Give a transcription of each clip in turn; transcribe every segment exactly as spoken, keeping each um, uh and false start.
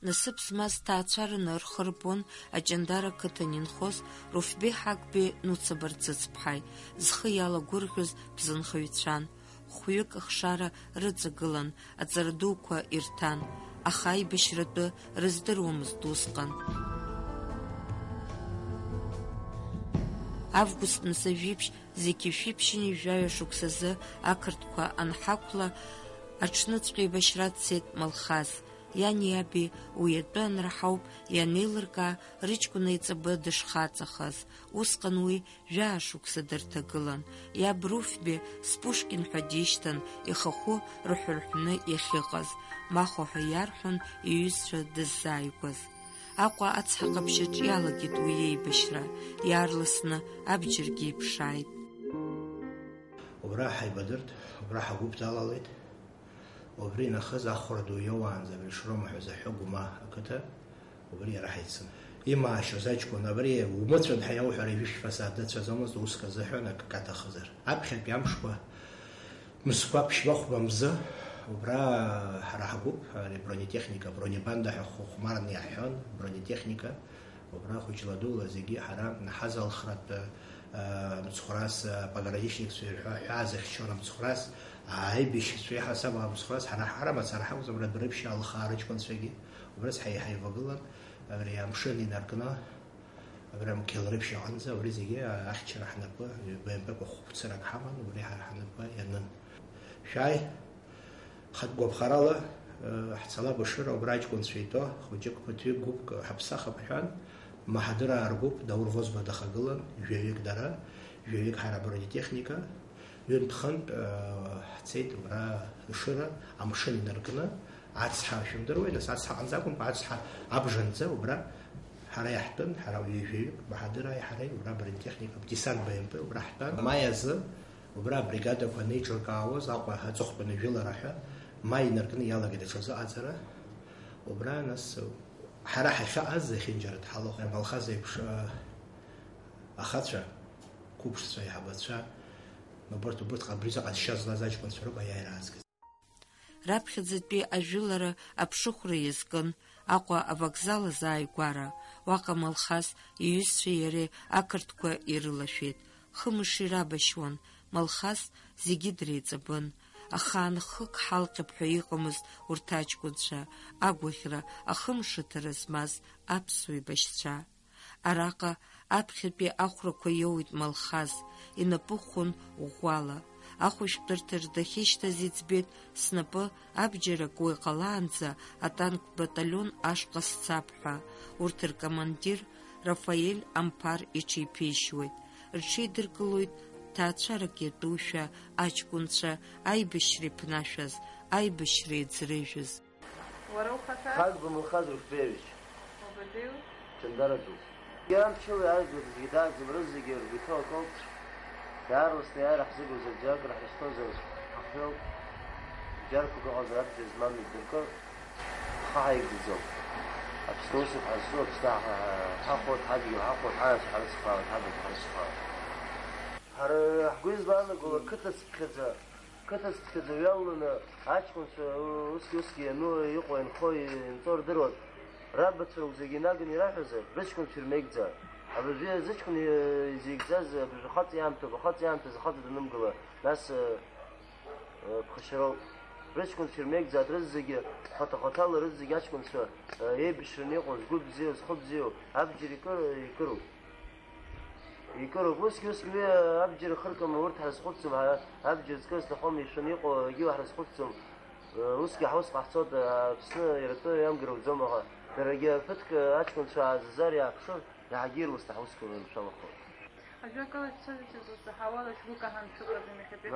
Насыԥ змаз ҭаацәараны рхы рбон Аҷандара қыҭан инхоз Руфбеи Ҳақбеи Нуца Барцыцԥҳаи, зхы иалагәырӷьоз бзанхаҩцәан. Хәҩык ахшара рыҵагылан, аҵара дуқәа ирҭан, аха аибашьратәы рыздыруамызт усҟан. Август мза жәиԥшь, зегьы шәиԥшьынҩажәаҩа шықәсазы ақырҭқәа анҳақәла, аҽныҵәҟьа еибашьра дцеит Малхас. Иани иаби уи атәы анраҳауп ианеилыркаа, рыҷкәын аиҵбы дышхаҵахаз. Усҟан уи жәаа шықәса дырҭагылан. Иаб Руфбе Спушкин ҳәа дишьҭан, ихахәы рҳәырҳәны иахьыҟаз, Махо ҳәа иарҳәон иҩызцәа дыззааигәаз. Аҟәа ацҳа ҟаԥшьаҿ иалагеит уи иеибашьра, иаарласны абџьаргьы иԥшааит. Убра ҳаибадырт, убра ҳагәыԥ далалеит. Убри инахыз ахәра ду иоуаанӡа абри Шрома ҳәа заҳәо Гәыма ақыҭа, убри иара ҳаицын. Имаашьоз аҷкәын абри умыцәан ҳәа иауҳәара ижәышәфа сааҭ дацәаӡомызт, уск азыҳәан акы каҭахазар. Аԥхьатәи амшқәа мызқәа ԥшьба-хәба мзы, убра ҳара ҳгәыԥ, ари бронетехника, бронебанда ҳәа хә-, хәмарны иаҳҳәон, бронетехника, убра хәыҷла-дула зегьы ҳара ҳазалхратәы, а, мцхәрас, а, пограничникцәа ирҳәо ҳәаа зыхьчон амцхәрас, аибашьцәа иҳасаб амцхәрас, ҳара ҳара мацара ҳакәӡам, рыԥшьа алхаа рыҷкәынцәагьы, убрас ҳаи-, ҳаивагылан, ари амшын инаркны, абра Мқьал рыԥшьаҟынӡа, убри зегьы ахьчара ҳнапы, Б М П-қәа хәцарак ҳаман, убри ҳара ҳнапы ианын. Шәааи, хатә гәаԥхарала, э, ҳцалап Ешыра, убра аҷкәынцәа итәо, хәыҷык ԥыҭҩык гәыԥк ҳаԥсахып ҳҳәан, Маҳадыраа ргәыԥ Даур Возба дахагылан, жәаҩык дара, жәаҩык ҳара абронетехника, ҩынтә-хынтә, э, ҳцеит убра Ешыра, амшын инаркны, ацҳа шәымдыруеи, нас ацҳа аҟынӡа акәымкәа, ацҳа абжанӡа убра ҳара иаҳтәын, ҳара ҩажәаҩык, Баҳадырааи ҳареи, убра бронетехникак, десант Б М П, убра ҳтәан. Маи азы убра абригадақәа анеиҿыркаауаз, Аҟәа аҵыхәтәаны жәылара ҳәа, маи инаркны иалагеит аҽазыҟаҵара. Убра, нас, ҳара ҳахьаҟаз зехьынџьара дҳалахәын, Малхаз еиԥш, а, ахацәа, қәыԥшцәа, аиҳабацәа, убарҭ, убарҭ абри заҟа зшьа злаз аҷкәынцәа роуп аиааира аазгаз. Раԥхьаӡатәи ажәылара аԥшыхәра иазкын Аҟәа авокзал азааигәара, уаҟа Малхас иҩызцәеи иареи ақырҭқәа ирылашәеит, хымш ирабашьуан, Малхас зегьы дреиҵабын, ахаан хык ҳалҟьап ҳәа иҟамызт урҭ аҷкәынцәа, агәаӷьра, ахымшаҭара змаз аԥсуа еибашьцәа. Араҟа аԥхьатәи ахәрақәа иоуит Малхаз, инапы хәын ӷәӷәала. Ахәышәтәырҭаҿ дахьышьҭаз иӡбеит, снапы абџьар акуа иҟалаанӡа атанк баталион ашҟа сцап ҳәа. Урҭ ркомандир Рафаель Амԥар иҽиԥишьуеит. Рҽеидыркылоит ҭаацәарак иатәушәа аҷкәынцәа, аибашьра иԥнашәаз, аибашьра иаӡрыжәыз. Уара ухаҭа? Хагба Мылхаз Рухбеевич. Уабатәиу? Ҷандара ду. Иара мчыла иаазгоит зегьы дааӡам, рызегьы ргәы иҭоу акоуп. Иаарласны иааира ҳзыгуз аџьарк раҳәысҭозар ҳахҩоуп. Бџьарқәак ыҟазар абџьар змам идыркыр, ҳхы ҳаигӡаӡом. Аԥсны усуп ҳазҿу, Аԥсны ҳа-, ҳа-, ҳахәоит, ҳадгьыл ҳахәоит, ҳанацәа ҳарыцхраауеит, ҳабацәа ҳарыцхраауеит. Ҳара ҳгәы излаанагоу ақыҭа цыԥхьаӡа, қыҭа цыԥхьаӡа иҩалланы аҷкәынцәа усгьы-усгьы иану, иҟоу, инхо, инҵо рдыруан. Рабацәа зегьы инаганы ираҳәазар, рыҷкәынцәа ирмеигӡа. Абыржәы зыҷкәын изеигӡаз абыржәы хаҵа иаамҭоуп, ахаҵа иаамҭазы хаҵа данымгыла, нас, э, э, ԥхашьароуп. Рыҷкәынцәа ирмеигӡааит, рызегьы, хәаҭа-хәаҭала рызегьы аҷкәынцәа, э, еибашьраны иҟоу, згәы бзиоу, зхы бзиоу, абџьар икыр-, икыроуп. Икыроуп. Усгьы, усгьы уи абџьар ахыркым, урҭ ҳрызхәыцӡом, ҳара абџьар зкыр сҭахом, ишәаны иҟоу егьиу ҳрызхәыцӡом. Усгьы ҳус ҟаҳҵоит, Аԥсны иара атәы иамгар ауӡом, аха даргьы ԥыҭк аҷкәынцәа аазазар иааԥшыр, иаҳагьы ирласны ҳусқәа рынцәалахоит. Ажәакала, шәцәажәашьа зласаҳауала шәгәы каҳан шәыҟаӡам, иахьатәи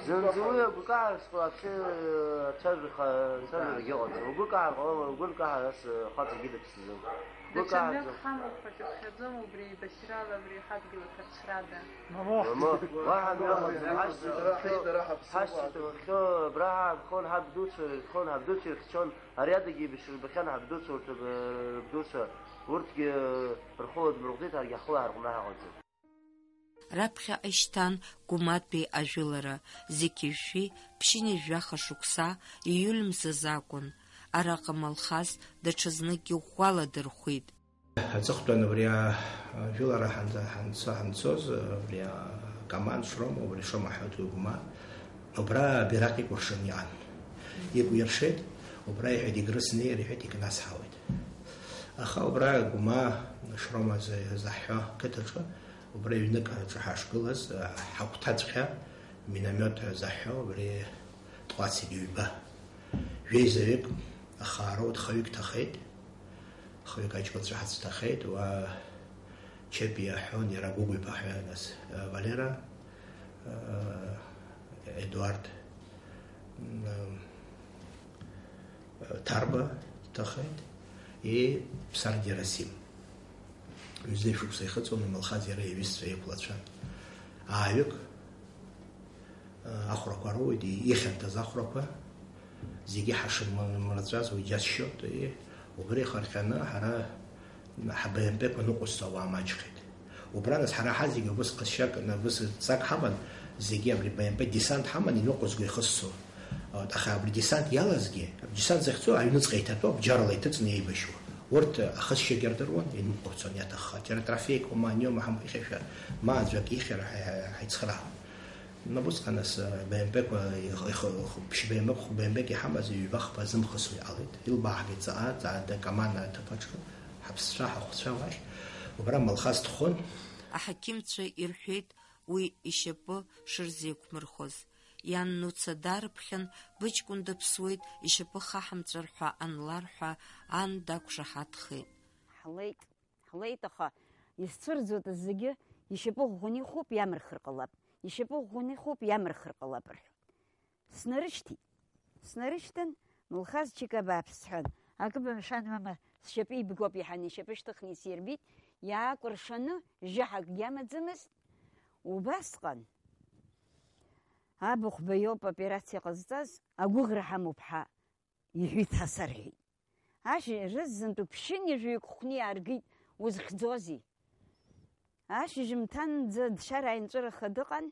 Зынӡа уи агәкаҳара, вообще, ацәажәаха, ацәажәарагьы ыҟаӡам. Угәы каҳар ҟалома, угәы ркаҳар ас хаҵагьы дыԥсӡом. Гәыкаҳарӡом. Даҽа мҩак ҳамоуп ҳәа шәыԥхьаӡома убри еибашьрала, абри ҳадгьыл аҭарцәрада? Мамоу. Мамоу, уаҳа мҩак ҳашьцәа дырххьоу, ҳашьцәа дырххьоу, абра ҳаанхон, ҳабдуцәа ирххон, ҳабдуцәа ирхьчон, ари адагьы еибашьра рбахьан, ҳабдуцәа урҭ, э, рыбдуцәа, урҭгьы, э, рхыла дмырӷәӷәеит, ҳаргьы ҳхыла ҳарҟәны ҳаҟаӡам. Раԥхьаҟа ишьҭан Гәыматәи ажәылара, зегьы жәшәи ԥшьынҩажәаха шықәса, ииуль мзазы акәын. Араҟа Малхас даҽазныкгьы ӷәӷәала дырхәит. Аҵыхәтәан убри ажәылара ҳанца-, ҳанца-, ҳанцоз, убри акоманд Шрома, убри Шрома ҳәа ду Гәма, убра абираҟ икәыршан иҟан. Игәиршеит, убра иҳәеит, егры снеир, иҳәеит, икнасҳауеит. Аха убра Гәма Шрома зе-, заҳҳәо қыҭаҿы, убра ҩнык аҿы ҳашгылаз, ҳагәҭаҵәҟьа миномет ҳәа заҳҳәо, убри тҟәацит ҩба. Жәеизаҩык, аха ара уҭ хаҩык ҭахеит. Хҩык аҷкәынцәа ҳацәҭахеит, уа Чепиа ҳәон, иара Гәыгә иԥа ҳәа, нас, э, Валера, э, Едуард, м, э, Ҭарба дҭахеит, и Ԥсар Герасим. Ҩажәа шықәса ихыҵуан, Малхаз иара иҩызцәа иқәлацәан. Ааҩык, Ахәрақәа роуеит, ихьанҭаз ахәрақәа, зегьы ҳашымраҵәаз уи џьасшьоит, и, убри ихарҟьаны ҳара ҳабаиампеқәа ныҟәызцо ауаа маҷхеит. Убра нас ҳара ҳазегьы убыс ҟазшьак, убыс ҵак ҳаман, зегьы абри баиампе десант ҳаман иныҟәызго ихыссо. Вот, аха абри десант иалазгьы, десант захьӡу аҩныҵҟа иҭатәоу абџьарла иҭыҵны еибашьуа. Урҭ ахысшьагьы рдыруан, инымҟәырцон иаҭахха. Џьара трофеик, ма аниома ҳамхихьашәа, ма аӡәак ихьыр ҳа-, ҳа-, ҳаицхраауан. Нас усҟан ас, БМП-қәа, ихы, ихы, хә-, ԥшь БМП, хә-, БМП-ки ҳамази, ҩба-хԥа зымхысуа иҟалеит. Илбааҳгеит ҵаҟа, ҵаҟа, акоманда аҭыԥ аҿы, ҳаԥсцәа, ҳахәцәа уахь. Убра Малхас дхон. Аҳақьымцәа ирҳәеит уи ишьапы шырзеиқәмырхоз. Иан Нуца даарыԥхьан, быҷкәын даԥсуеит, ишьапы хаҳамҵәар ҳәа анларҳәа, ан дақәшаҳаҭхеит. Ҳлеит, ҳлеит, аха исцәырӡуеит зегьы, ишьапы ӷәӷәаны ихуп, иамырхыр ҟалап, ишьапы ӷәӷәаны ихуп, иамырхыр ҟалап рҳәоит. Снарышьҭит. Снарышьҭын, Мылхаз чык абааԥс сҳәан, акы бымшәан, мама, сшьапы ибгоуп иҳәан, ишьапы шьҭыхны исирбеит, иаакәыршаны, жьаҳакгьы амаӡамызт. Убасҟан абыхәба иоуп аоперациа ҟазҵаз, агәыӷра ҳамоуп ҳәа иҳәит ҳәа сарҳәеит. Ашьыжь рызынтә ԥшьынҩажәаҩык хәны иааргеит, узхьӡозеи? Ашьыжьымҭанӡа дшьарааинҵәыраха дыҟан,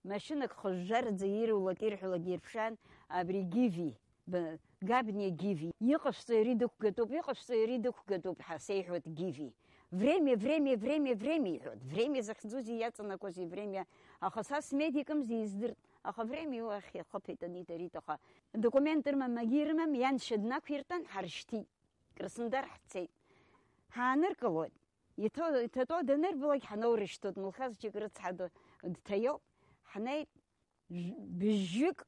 машьынак хыжәжәараӡа ирулак ирҳәалак ирԥшаан, абри Гиви, б-, Габниа Гиви, иҟашәҵо иара идықәгатәуп, иҟашәҵо иара идықәгатәуп ҳәа сеиҳәоит Гиви. Время, время, время, время, иҳәоит. Время захьӡузеи иаҵанакуазеи время? Аха са смедикымзи издырт. Аха время уахь ихыԥеит, анит, арит, аха документ рымам, агьи рымам, ианшьа днақәиртәан, ҳаршьҭит. Краснодар ҳцеит. Ҳааныркылоит. Иҭо-, иҭатәоу данырбалак ҳаноурышьҭуеит, Мылхаз џьык рыцҳа ду-, дҭаиоуп. Ҳнеит, Ж-, быжьҩык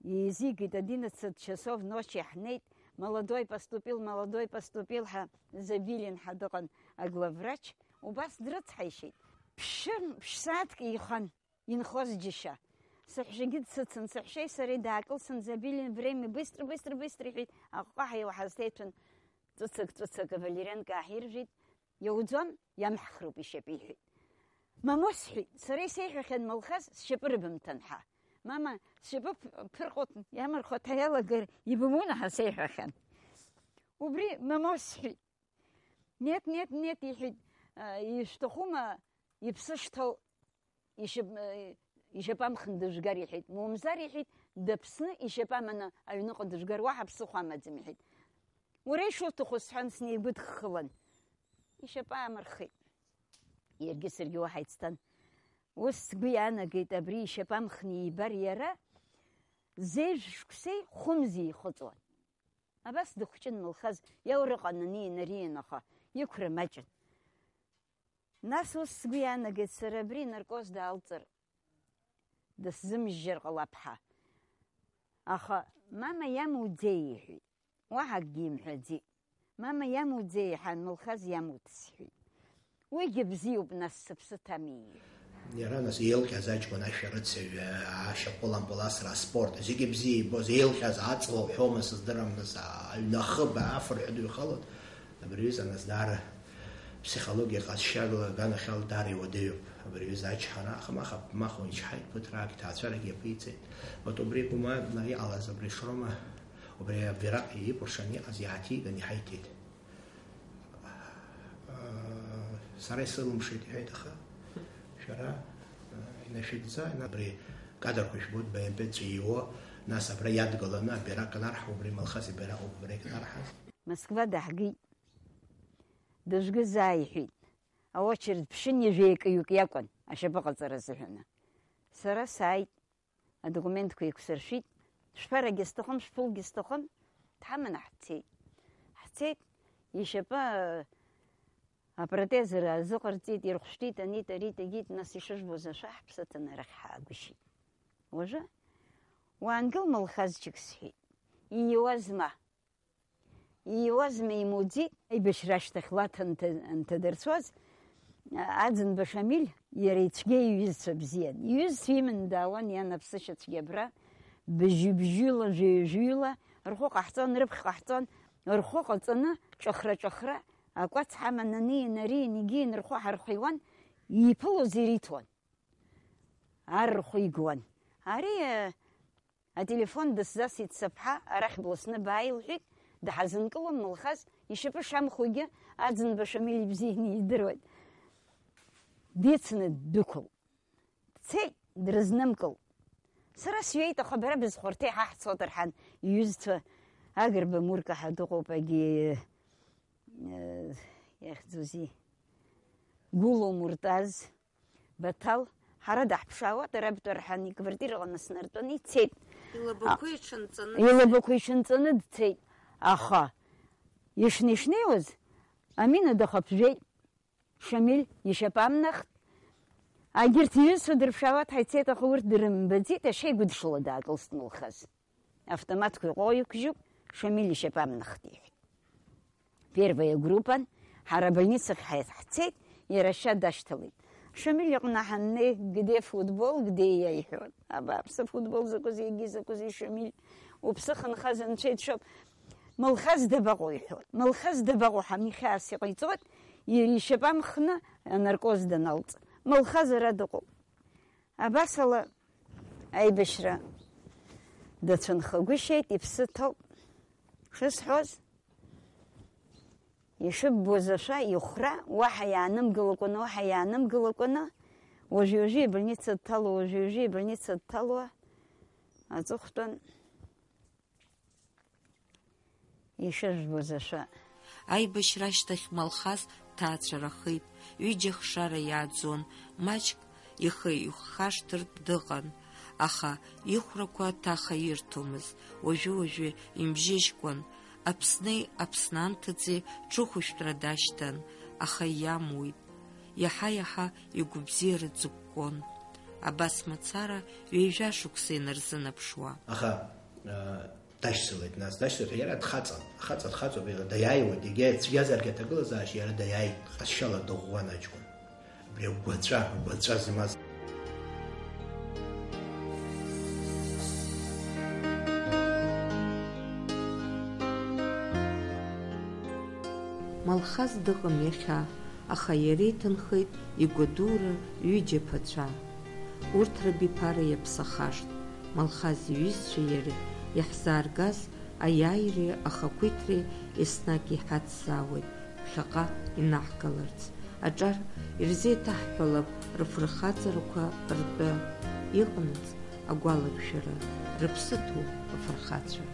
еизигеит, одиннадцать часов ночи ҳнеит, молодой поступил, молодой поступил ҳәа Забилин ҳәа дыҟан аглавврач, убас дрыцҳаишьеит. Ԥшьын, ԥшь-сааҭк еихан, инхоз џьышьа. Сыҳәшьагьы дсыцын, сыҳәшьеи сареи даакылсын, Забилин, время, быстро, быстро, быстро, иҳәеит, аҟәҟәаҳәа иуаҳаз ҭеиҭәын, ҵәыцак, ҵәыцак, авалеренка ааҳиржәит, Иауӡом, иамҳхроуп ишьапы, иҳәеит. Мамоу, сҳәеит, сара исеиҳәахьан Малхаз сшьапы рыбымҭан ҳәа. Мама, сшьапы ԥ-, ԥырҟот иамырхуа ҭаиалагар ибымун ҳәа сеиҳәахьан. Убри мамоу, сҳәеит. Нет, нет, нет, иҳәеит, а, ишәҭахума иԥсы шҭоу? Ишьап-, э, ишьапы амхны дыжәгар, иҳәеит. Мамзар, иҳәеит, дыԥсны ишьапы аманы аҩныҟа дыжәгар, уаҳа ԥсыхәа амаӡам, иҳәеит. Уара ишуҭаху, сҳәан, снеигәыдххылан. Ишьапы аамырхит. Иаргьы саргьы уаҳа ицҭан. Ус сгәы иаанагеит, абри ишьапы амхны ибар иара, зежә шықәсеи хәымзи ихыҵуан. Абас дыхәҷын Мылхаз, иаурыҟан анинариан, аха иқәра маҷын. Нас ус сгәы иаанагеит, сара абри инаркоз даалҵыр, дысзымжьжьар ҟалап ҳәа. Аха мама иамуӡеи иҳәеит. Уаҳа акгьы имҳәаӡеит. Мама иамуӡеи иҳәан, Мылхаз иамуит сҳәеит. Уигьы бзиоуп, нас сыԥсы ҭами. Иара нас еилҟьаз аҷкәын ашәарыцаҩ, ашьапылампыл асра, аспорт, зегьы бзиа ибоз, еилҟьаз аҵла уҳәома, сыздырам, нас аҩны ахыб, афырҳәа дыҩхалон. Абри аҩыза нас даара ԥсихологиа ҟазшьала, аганахьала даара иуадаҩуп. Абри аҩыза ачҳара, аха маха, маха унчҳаит, ԥыҭраак ҭаацәарагьы иаԥиҵеит. Вот убри Гәыма иҟалаз абри Шрома, убри абираҟ икәыршан иҟаз иааҭиган иҳаиҭеит. Сара исылымшеит, иҳәеит, аха шәара, инашәыгӡа, абри кадрқәа шәбоит, БМП ҵәиуо, Нас абра иадгыланы абираҟ анарҳа, убри Малхас ибираҟ ауп абра икнарҳаз. Москва даҳгеит. Дыжәгызааи иҳәеит. Аочеред ԥшьынҩажәи акыҩык иакәын ашьапы ҟаҵара азыҳәаны. Сара сааит, адокументқәа еиқәсыршәит, шәԥарагьы сҭахым, шәԥылгьы сҭахым, дҳаманы ҳцеит. Ҳцеит, ишьапы апротезра азыҟарҵеит, ирхәшәтәит, анит, арит, егьит, нас ишыжәбоз ашәа ҳԥсы ҭаны арахь ҳаагәышьеит. Уажәы, уаангыл, Малхазчик, сҳәеит, ииуазма? Ииуазма, имуӡеит, аибашьра ашьҭахь Лаҭа анҭа-, анҭадырцәоз, Аӡынба Шамиль иара ицәгьа иҩызцәа бзиан. Иҩызцәа иманы даауан, иан аԥсышьацәгьа абра, быжьҩы-быжьҩыла, жәаҩа-жәаҩыла рхәы ҟаҳҵон, рыԥхь ҟаҳҵон, рхәы ҟаҵаны, ҿыхра-ҿыхра, акәац ҳаман аниин, ариин, егьиин, рхәы ҳархәиуан, иԥылоз ириҭон. Ар рхәы игуан. Ари, э, ателефон дысзасит сыԥҳа, арахь бласны бааи, лҳәеит, дҳазынкылом, Малхаз, ишьапы шамхугьы Аӡынба Шамиль ибзианы идыруеит. Дицны ддәықәылт. Дцеит, дрызнымкылт. Сара сҩеит, аха бара бызхәарҭа иҳаҳцо дырҳан, иҩызцәа Агрба Мурка ҳәа дыҟоуп, агьи, э, иахьӡузеи, Гәыло Муртаз, Баҭал, ҳара даҳԥшаауа, дара бтәа рҳәан, иквартираҟны снартәаны ицеит. Илабақәа А, иҽанҵаны илабақәа иҽанҵаны дцеит. Аха ишнеи-шнеиуаз, Амина дахаԥжәеит. Шамиль ишьапы амнахт. Агьырҭ иҩызцәа дырԥшаауа дҳаицеит, аха урҭ дрымбаӡеит, ашьа игәыдшала даакылст Малхаз. Автоматқәа иҟәо иқәжьуп, Шамиль ишьапы амнахт, иҳәеит. Первая группан, ҳара абольницахь ҳа-, ҳцеит, иара ашьа дашьҭалеит. Шамиль иҟны ҳаннеи, где футбол, где иа, иҳәон. Абааԥсы, афутбол закәызеи, егьи закәызеи, Шамиль, уԥсы хынхаз анцәа иҭшәоуп. Малхаз дабаҟоу, иҳәон. Малхаз дабаҟоу, ҳамихьаас иҟаиҵоит, иара ишьапы амхны анаркоз даналҵ. Малхаз ара дыҟоуп. Абасала аибашьра дацәынхагәышьеит, иԥсы ҭоуп. Шысҳәоз, ишыббоз ашәа ихәра уаҳа иаанымгылакәаны, уаҳа иаанымгылакәаны, уажәи-уажәи абольница дҭало, уажәи-уажәи абольница дҭало аҵыхәтәан. Ишыжәбоз ашәа. Аибашьра ашьҭахь Малхаз дҭаацәарахеит, ҩыџьа ахшара иааӡон, маҷк ихы ихашҭыртә дыҟан, аха ихәрақәа ҭаха ирҭомызт, уажәы-уажәы имжьыжькуан, Аԥсни Аԥсны анҭыҵи ҽыхәышәтәра дашьҭан, аха иамуит. Иаҳа-иаҳа игәабзиара ӡыкәкәон. Абас мацара ҩажәа шықәса инарзынаԥшуа. Аха, э, дашьцылеит, нас, дашьцылеит, иара дхаҵан, ахаҵа дхаҵоуп, иара даиааиуеит, егьа ицәгьазаргьы аҭагылазаашьа иара даиааит, ҟазшьала дыӷәӷәан аҷкәын. Абри агәаҵәа, агәаҵәа змаз. Малхаз дыҟам иахьа, аха иара иҭынхеит игәадура ҩыџьа ԥацәа. Урҭ рабиԥара иаԥсахашт, Малхаз иҩызцәеи иареи иаҳзааргаз аиааиреи ахақәиҭреи еснагь иҳацзаауеит ԥхьаҟа инаҳгаларц. Аҿар ирзеиҭаҳҳәалап рыфырхаҵарақәа ртәы, иҟанаҵ агәаларшәара, рыԥсы ҭоуп афырхацәа.